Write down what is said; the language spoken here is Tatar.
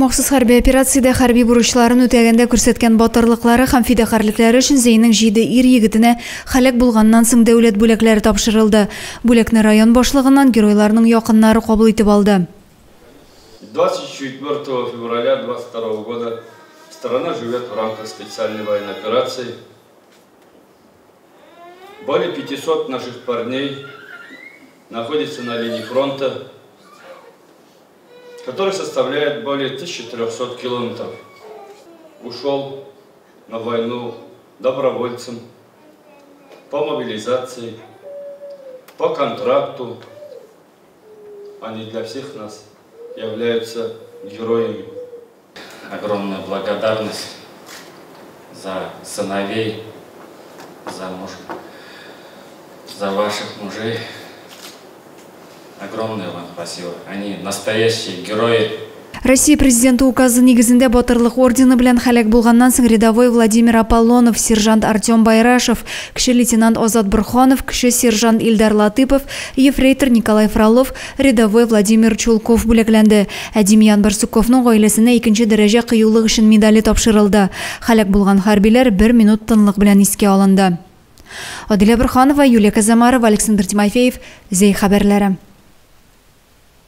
Махсус хәрби операциядә хәрби бурычларын үтәгәндә күрсәткән батырлыклары һәм фидакарьлекләре өчен Зәйнең җиде ир-егетенә һәлак булганнан соң дәүләт бүләкләре тапшырылды. Бүләкне район башлыгыннан геройларның якыннары кабул итеп алды. 24 февраля 22 года страна живет в рамках специальной военной операции. Более 500 наших парней находятся на линии фронта, который составляет более 1300 километров. Ушел на войну добровольцем, по мобилизации, по контракту. Они для всех нас являются героями. Огромная благодарность за сыновей, за муж, за ваших мужей. Огромное вам спасибо. Они настоящие герои. Россия президенты указы нигезендә Батырлык ордены белән һәлак булганнан соң рядовой Владимир Аполлонов, сержант Артем Байрашев, кече лейтенант Азат Бурханов, кече сержант Илдар Латыпов, ефрейтор Николай Фролов, рядовой Владимир Чулков бүләкләнде. Ә Демьян Барсуковның гаиләсенә икенче дәрәҗә кыюлык өчен медале тапшырылды. Һәлак булган хәрбиләр бер минут тынлык белән искә алынды. Адилә Бурханова, Юлия Казамарова, Александр Тимофеев, Зәй хәбәрләре.